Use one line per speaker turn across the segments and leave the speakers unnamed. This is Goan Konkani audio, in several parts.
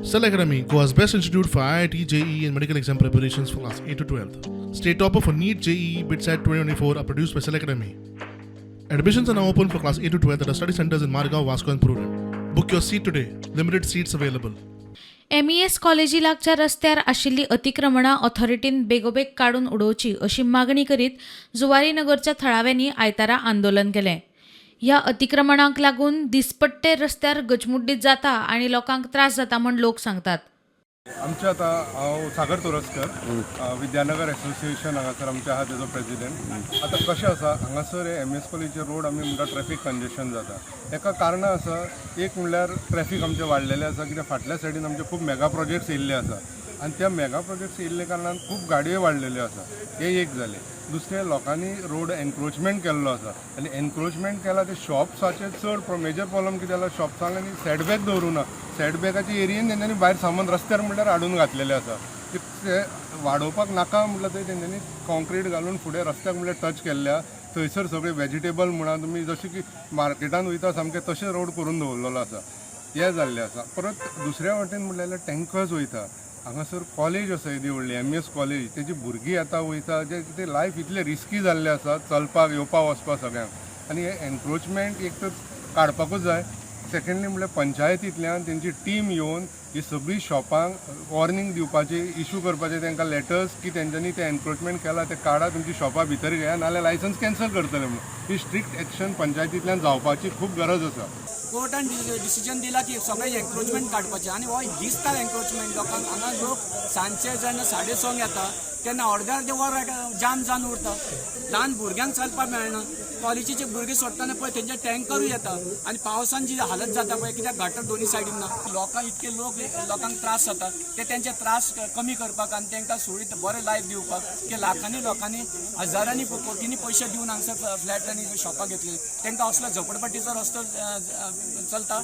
Cell Academy, Goa's best institute for IIT, JEE, and medical exam preparations for class 8 to 12. State topper for NEET, JEE, BITSAT 2024 are produced by Cell Academy. Admissions are now open for class 8 to 12 at our study centers in Margao, Vasco, and Prudent. Book your seat today. Limited seats available.
MES कॉलेजी लागच्या रस्त्यार आशिल्ली अतिक्रमणां ऑथॉरिटीन बेगोबेग काडून उडोवची अशी मागणी करीत जुवारी नगरच्या थळाव्यांनी आयतारा आंदोलन केलें. ह्या अतिक्रमणांक लागून दिसपट्टे रस्त्यार गचमुड्डीत जाता आनी लोकांक त्रास जाता म्हूण लोक सांगतात.
आमचे आतां हांव सागर तोरस्कर, विद्यानगर एसोसिएशन हांगासर आमचे आहा तेजो प्रेसिडेंट. आतां कशें आसा, हांगासर एमईएस कॉलेजीचे रोड आमी म्हणटा ट्रॅफीक कंजेशन जाता. हेका कारणां आसा. एक म्हणल्यार ट्रॅफीक आमचें वाडलेलें आसा, कित्याक फाटल्या सायडीन आमचे खूब मेगा प्रोजेक्ट्स येयल्ले आसा आनी त्या मेगा प्रोजेक्ट्स येयल्ले कारणान खूब गाडयो वाडलेल्यो आसा. हें एक जालें. दुसरें, लोकांनी रोड एनक्रोचमेंट केल्लो आसा आनी एनक्रोचमेंट केला ते शॉप्साचे चड मेजर प्रॉब्लम कितें जाला, शॉप्सांक आनी सेटबॅक दवरूं ना. सेटबॅकाच्या एरियेन तेंच्यांनी भायर सामान रस्त्यार म्हणल्यार हाडून घातलेलें आसा. ते ते वाडोवपाक नाका म्हटल्यार थंय तेंच्यांनी कॉन्क्रीट घालून फुडें रस्त्याक म्हणल्यार टच केल्ले आहा. थंयसर सगळे वेजिटेबल म्हणा तुमी, जशें की मार्केटान वयता सामकें तशें रोड करून दवरलेलो आसा. हें जाल्लें आसा. परत दुसऱ्या वाटेन म्हणल्यार टँकर्स वयता. हांगासर कॉलेज आसा येदी व्हडली, एमईएस कॉलेज. तेजी भुरगीं येता वयता, जे कितें लायफ इतलें रिस्की जाल्लें आसा चलपाक, येवपा वचपा सगळ्यांक. आनी हे एनक्रोचमेंट एक तर काडपाकूच जाय. सेकंडली म्हणल्यार पंचायतींतल्यान तेंची टीम येवन ही सगळीं शॉपांक वॉर्निंग दिवपाची, इशू करपाचे तांकां लेटर्स की तेंच्यांनी ते एनक्रोचमेंट केला ते काडा, तुमची शॉपां भितर घेया, नाल्यार लायसन्स कॅन्सल करतले म्हणून. ही स्ट्रिक्ट एक्शन पंचायतींतल्यान जावपाची खूब गरज आसा.
कोर्टान डिसिजन दिला की सगळे एन्क्रोचमेंट काडपाचें आनी हो दिसता एन्क्रोचमेंट लोकांक. हांगा लोक सांजचे जेन्ना 6:30 येता तेन्ना अर्दे अर्दे वर जाम जावन उरता. ल्हान भुरग्यांक चलपाक मेळना. कॉलेजीचे भुरगे सोडटना पळय तेंचे टँकरूय येता आनी पावसान जी हालत जाता पळय, कित्याक गटर दोनी सायडीन ना. लोकांक इतके लोक लोकांक त्रास जाता. ते तेंचे त्रास कमी करपाक आनी तांकां सुळीत बरें लायफ दिवपाक की लाखांनी लोकांनी, हजारांनी, कोटींनी पयशे दिवन हांगसर फ्लॅट आनी शॉपां घेतली. तांकां असलो झोपडपट्टीचो रस्तो चलता?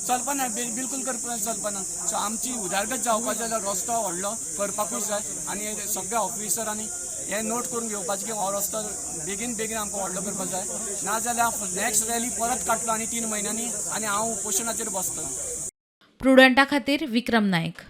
चलपाना, बिलकुल करपा चलपाना. सो आमची उदरगत जावपाक जाय जाल्यार रस्तो व्हडलो करपाकूच जाय आनी सगळ्या ऑफिसरांनी हे नोट करून घेवपाचें की हो रस्तो बेगीन बेगीन आमकां व्हडलो करपाक जाय. नाजाल्यार नेक्स्ट रॅली परत काडटलो आनी 3 म्हयन्यांनी आनी हांव उपोशणाचेर बसतलो.
प्रुडंटा खातीर विक्रम नायक.